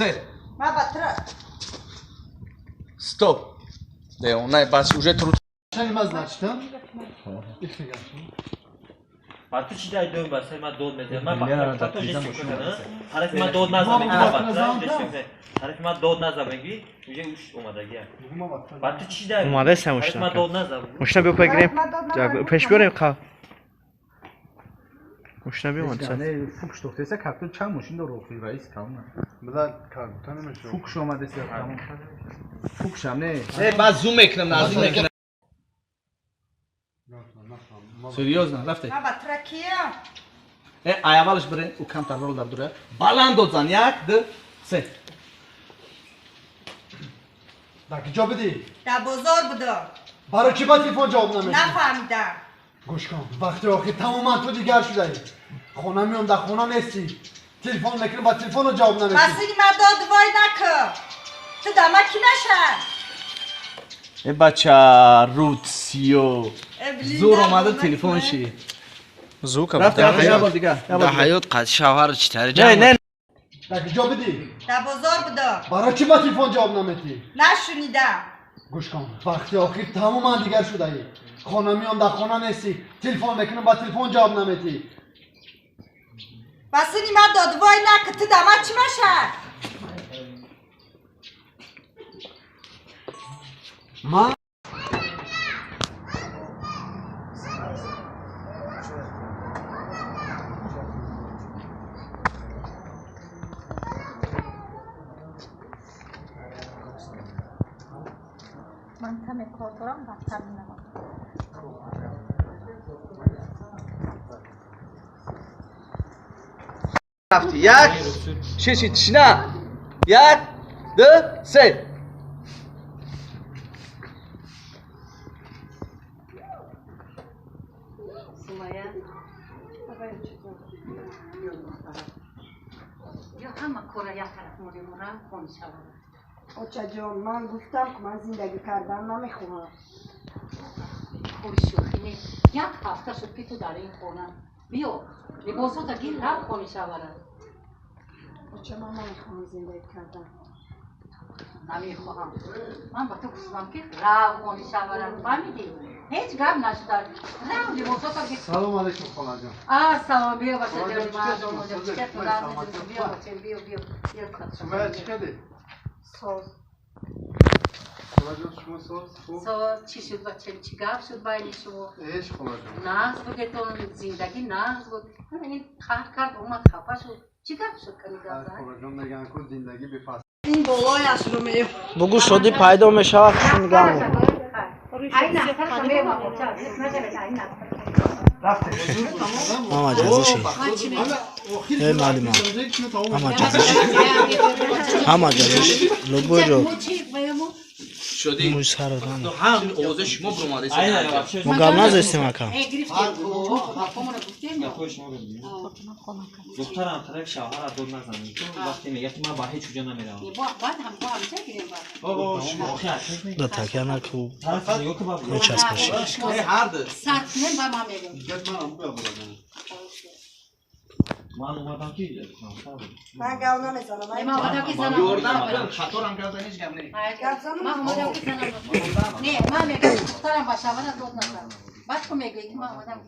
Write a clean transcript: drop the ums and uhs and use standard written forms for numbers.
Се. Ма батра. Стоп. Деонай бас уже труд. Ба ту чӣ дай дом ба сари ман дод мезанӣ? Ман ба ту жест мекунам. Тарафи ман дод назан мегӣ, ба тарафи ман дод назан мегӣ, уже уш омадагия. Ба ту чӣ дай? Омадаи Тарафи ман дод назан. Мошина биё пегирем. Пеш биёрем қа. Мошина биёмад. Фук штохтеса картон чанд мошин дор охи раис кална. Била картон намешо. Фук шомадеса тамом. Фук шам не. Э, баз зум мекунам, наздик мекунам. Серьезно, рафте. Ма батра кия? Э, ай аввалаш бирен, у камтар рол дар дура. Баланд дод зан. Як, ду, се. Дар куҷо будӣ? Дар бозор будам. Барои чӣ ба телефон ҷавоб намедиҳӣ? Нафаҳмидам. Гӯш кун, вақти охир тамоман ту дигар шудаӣ. Хона меом, дар хона нестӣ. Телефон мекунӣ, ба телефоно ҷавоб намедиҳӣ. Басини ма дод вой накун. Ту дар ма кӣ наша? Э, бача, руд сиё. Зур омада телефон ши. Звука. Рафте, рафте, як бор дигар. Да ҳаёт қад шавҳар чӣ тари Не, не. Дар куҷо будӣ? Дар бозор будам. Барои чӣ ба телефон ҷавоб намедиҳӣ? Нашунидам. Гӯш кун, вақти охир тамоман дигар шудаӣ. Хона меом, дар хона нестӣ. Телефон мекунӣ, ба телефон ҷавоб намедиҳӣ. Басини ма дод вой накун. Ту дар ма чӣ маша? Ман Ман каме кор дорам, баъдтар менавам. Рафти. Як, ши, ши, тишина. Як, ду, се. Сумая, ё ҳама кора як тараф монем, рав хона шавам. Очаҷон, ман гуфтам, ки ман зиндагӣ кардан намехоҳам. Кори шӯхӣ не. Як ҳафта шуд, ки ту дар ин хона. Биё, либосота гир, рав хони шавара. Оча, ман намехоҳам зиндагӣ кардан. Намехоҳам. Ман ба ту гуфтам, ки рав хони шавара. Фаҳмидӣ? Ҳеҷ гап нашуда. Рав, либосота гир. Салом алейкум, холаҷон. А, салом, биё, бачаҷони ман. Биё, бача, биё, биё. Сумая, чӣ кардед? Соз. Холаҷон, шумо соз? Хуб? Соз. Чӣ шуд, бача, чӣ гап шуд байни шумо? Ҳеҷ, холаҷон. Нағз будетон, зиндагӣ нағз буд. Ин қаҳр кард, омад, хафа шуд. Чӣ гап шуд, кани гап зад? Холаҷон, мегӯянд ку зиндагӣ бефасл. Ин болояшро меёб. Бугӯ шодӣ пайдо мешавад, хушу нигаҳ мекунад. Ҳама ҷазоши. Э, маълима. Ҳама ҷазоши. Ҳама ҷазоши. Любой ҷо. Шуди. Мӯи сарат ҳама. Ҳам овози шумо баромада. Мо гап назестем, ака. Духтарам, тарафи шавҳара дод назан. Вақте мегӯяд, ки ман ба ҳеҷ куҷо намеравам. Да такя наку. Тарафи нигоҳ ку, баб. Мечаспаши. Э, ҳар ду. Ман омадам, ки Ман гап намезанам. Ёрдам кун, хаторам карда, ҳеҷ гап не. Не, ман мегӯям, духтарам ба шавҳара дод назан. Баъд ту мегӯӣ, ки ман омадам.